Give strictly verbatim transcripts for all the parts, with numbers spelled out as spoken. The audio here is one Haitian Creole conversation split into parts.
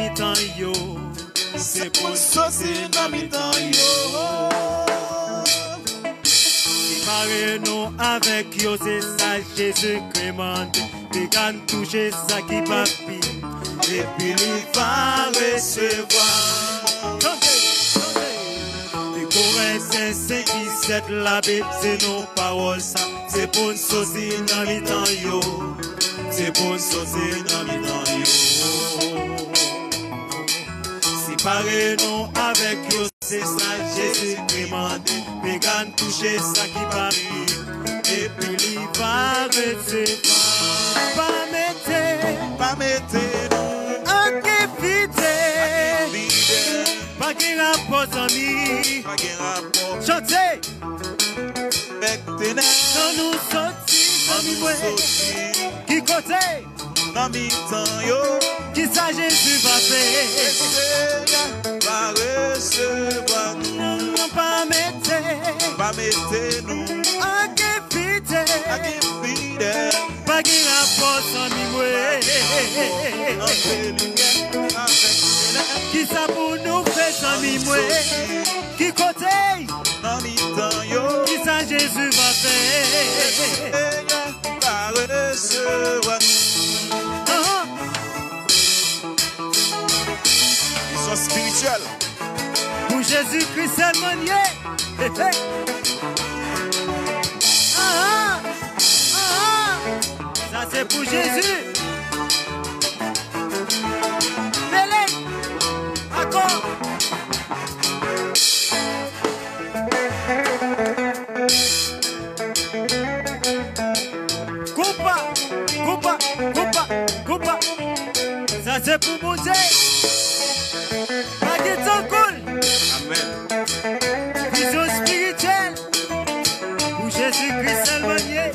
mitan yo. Se pou n soti nan mitan yo. Separe nou avèk yo, se sa Jezikri mande. Piga n touche sa ki pa pi, epi li va resevwa. Tande, tande. Pi Korentyen senk disèt, Labib di nou pawòl sa. Se pou n soti nan mitan yo. Se pou n soti nan mitan yo. Separe nou avèk yo, se sa Jezikri mande. Piga n touche sa ki pa pi, epi li va resevwa. Pa mete, pa mete nou ankenn fidèl. Pa gen rapò, zanmi. Pa gen rapò. Chante. Avèk tenèb. Kan nou soti, zanmi mwen. Ki kote? Nan mitan yo. Kisa Jezi va fè? Senyè va resevwa nou. Non, non, pa mete. Pa mete nou. Ankenn fidèl. Ankenn fidèl. Pa gen rapò, zanmi mwen. Ant limyè avèk tenèb. Kisa pou nou fè, zanmi mwen? Ki kote? Nan mitan yo. Kisa Jezi va fè? Senyè va resevwa nou. Ahan. Vizyon espirityèl. Pou Jezikri sèlman l ye. Hey, hey. Ahan. Ahan. Sa se pou Jezi. Mele. Akò. Koupa, koupa, koupa, koupa. Sa se pou Bondye. Pa gen tankou l. Amèn. Vizyon espirityèl. Pou Jezikri sèlman l ye.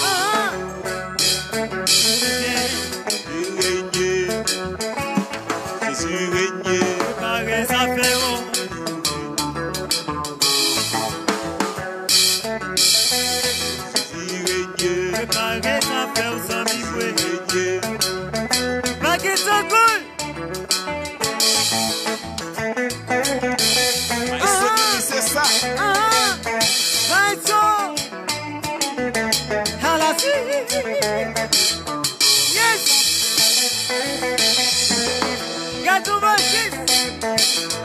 Ah! Li renye. Jezi renye. Prepare zafè w. Jezi renye. Prepare zafè w, zanmi mwen. Jezi renye. Pa gen tankou l. Maestro Kenny, se sa. Ah, ah. Maestro. Alasi. Yes. Gad nou, Maestro.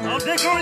On décore.